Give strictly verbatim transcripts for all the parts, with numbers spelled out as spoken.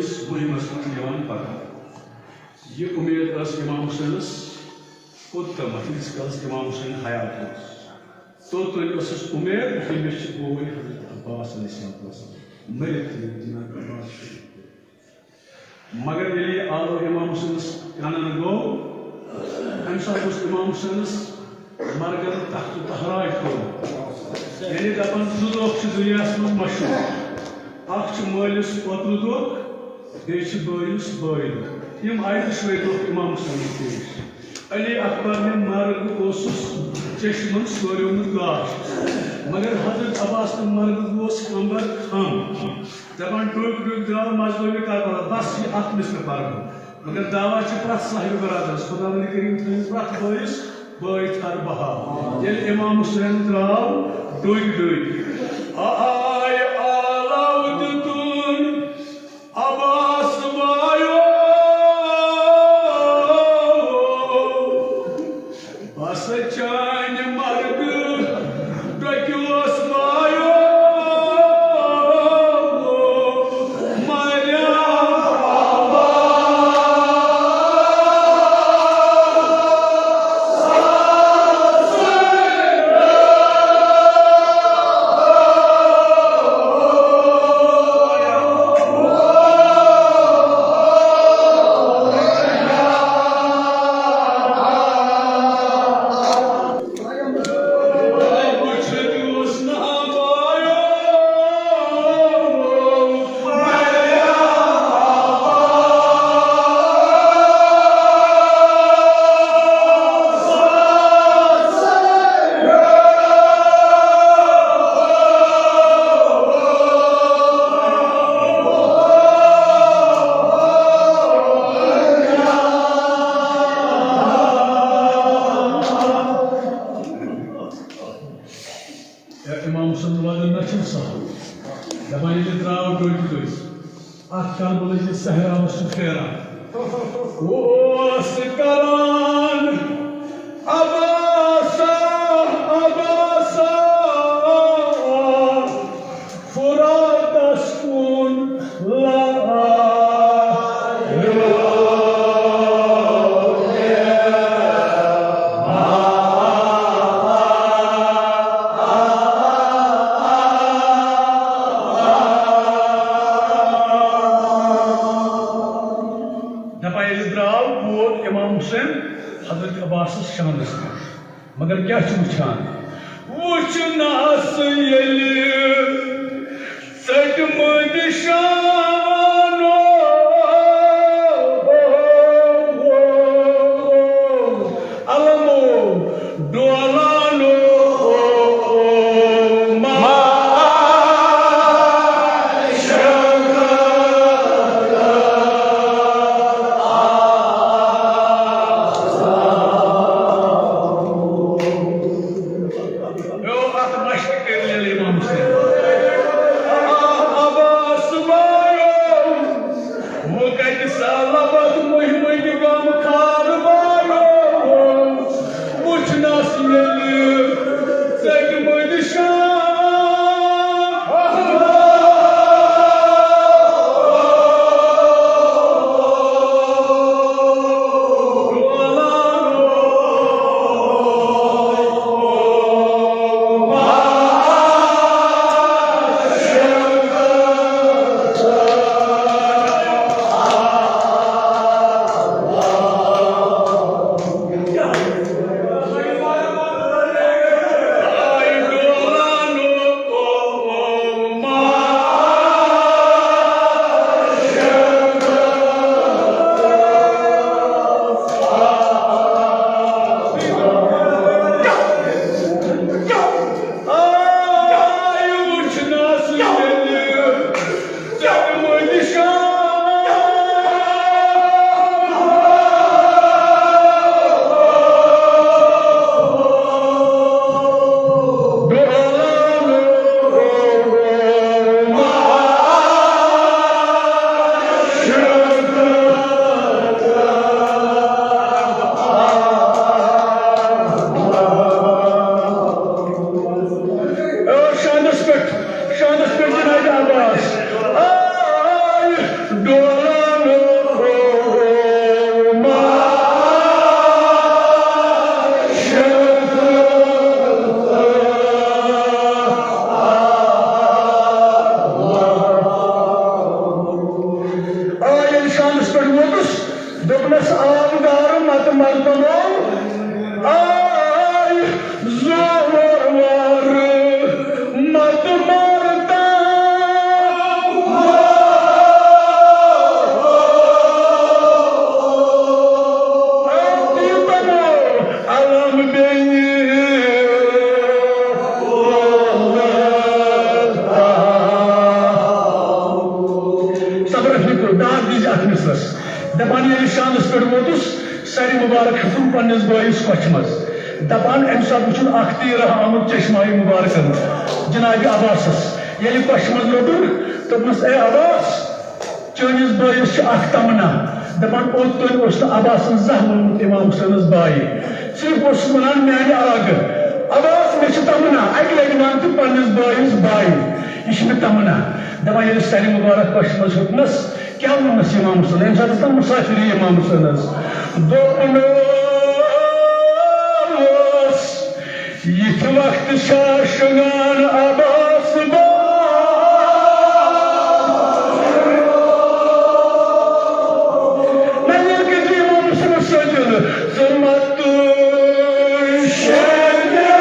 مُہِمَس منٛز نِوان پَکان۔ یہِ اُمید ٲس اِمام حُسینَس اوٚت تامَتھ، ییٖتِس کالَس اِمام حُسین حیات اوس۔ توٚتام ٲسٕس اُمید، تٔمِس چھُ بوے حضرت عباس علیہ السلام مٔرِتھ تھٲوِتھ جناب عباس شریٖف۔ مگر ییٚلہِ یہِ آلو اِمام حُسینَس کَنَن گوٚو، اَمہِ ساتہٕ اوس اِمام حُسینَس مرگن تخت و تہراج کوٚرمُت۔ یعنی دَپان، زٕ دۄکھ چھِ دُنیاہَس منٛز مشہوٗر۔ اَکھ چھُ مٲلِس پوترٕ دۄکھ، بیٚیہِ چھِ بٲیِس بٲے دۄکھ۔ یِم آیہِ دُشوَے دۄکھ اِمام حُسینَس پیش۔ علی اکبر نہِ مرگ اوسُس چشمن سوریومُت گاش، مگر حضرت عباس تہٕ مرگ گوس کمبر کھم۔ دپان، ڈوٚکۍ ڈوٚکۍ درٛاو مظلومِ کربلا، بس یہِ اکھ مصرع پرٕ بہٕ۔ مگر دعویٰ چھِ پرٛٮ۪تھ صاحب برادرس، خداوند کریم تھٲیِن پرٛٮ۪تھ بٲیِس بٲے تھر بحال۔ ییٚلہِ امام حسین درٛاو ڈوٚکۍ ڈوٚکۍ، آے آلو دیُتُن عباس بایو، بس چانہِ مرگہٕ ڈۄکیوس بایو، مریم عباس۔ اے امام حسن والٮ۪ن نہ چھُنہٕ سہل۔ دپان ییٚلہِ درٛاو ڈوٚکۍ ڈوٚکۍ، اتھ کربلہٕ کِس صحراہس چھُ پھیران۔ اوس کران عباسا، عباسا، فراتس کُن لا۔ دپان ییٚلہِ درٛاو، ووت امام حسین حضرت عباسس شانس پٮ۪ٹھ۔ مگر کیٛاہ چھُ وٕچھان؟ وٕچھنس ییٚلہِ ژٔٹمٕتۍ شانو علمو ڈولانو ما پٮ۪ٹھ ووتُس، دوٚپنَس، "آو گارٕ مَتہٕ مَرتَمو، آے زور وارٕ مَتہٕ مَرتَم۔" علم بیٚیہِ۔ صبر رفیقو، داد دِژ اَتھ مِثلَس۔ دَپان، ییٚلہِ شانَس پٮ۪ٹھ ووتُس، سَرِ مُبارک ہیوٚتُن پنٛنِس بٲیِس کۄچھِ منٛز۔ دَپان، اَمہِ ساتہٕ وٕچھُن اَکھ تیٖرا آمُت چشمایہِ مُبارکَن، جنابِ عباسَس۔ ییٚلہِ کۄچھِ منٛز روٚٹُن، دوٚپنَس، "اے عباس، چٲنِس بٲیِس چھِ اَکھ تمنا۔" دَپان، اوٚت تام اوس نہٕ عباسَن زانٛہہ ووٚنمُت اِمام حُسینَس بایہِ۔ صرف اوس سُہ وَنان، "میٛانہِ آغہٕ عباس، مےٚ چھِ تمنا، اَکہِ لَٹہِ وَن تہٕ پنٛنِس بٲیِس بایہِ، یہِ چھِ مےٚ تمنا۔" دَپان، ییٚلہِ سَرِ مُبارک کۄچھِ منٛز ہیوٚتنَس، کیٛاہ ووٚننَس اِمام حُسین؟ ییٚمہِ ساتہٕ ٲس نہ مُسافِری اِمام حُسینَس۔ دوٚپنَس، یِتھ وقتہٕ چھا شۄنٛگان عباس بابا؟ نہ، ییٚلہِ کہِ تُہۍ اِمام حُسینَس سۭتۍ ژٕ مَتہٕ شۄنٛگان۔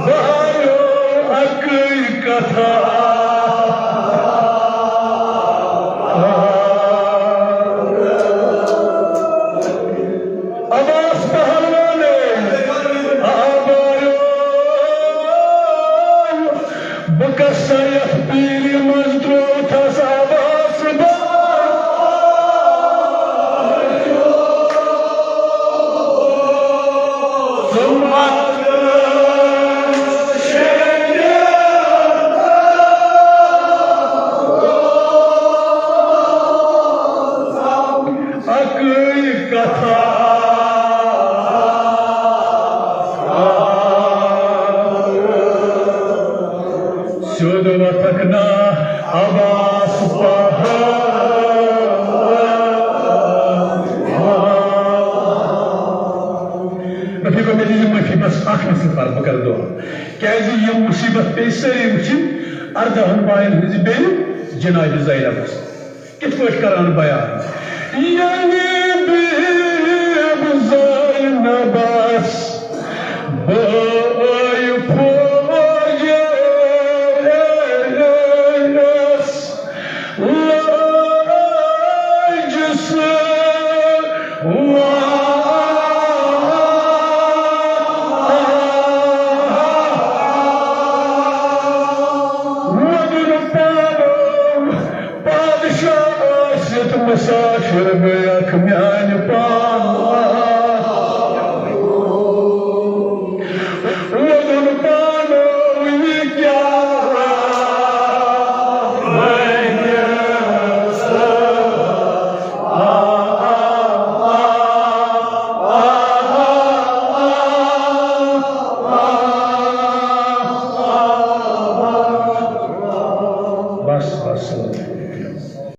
بایو اکٕے کتھا۔ عباس پہلوانے، آ بایو، بہٕ کسا یتھ پیٖرِ منٛز ترٛووتھس عباس بایو۔ اکٕے کتھا۔ سیوٚد وتھکھ نا عباس پہلوان۔ رفیقو، مےٚ دیٖزِ معٲفی، بس اکھ مسلہٕ پرٕ بہٕ کرٕ دعا۔ کیازِ یِم مصیبت پیٚیہِ سٲری وٕچھِنۍ ارداہن باین ہٕنٛزِ بیٚنہِ جناب زینبس۔ کِتھ پٲٹھۍ کران بیان؟ یعنی بیب زینبس بہٕ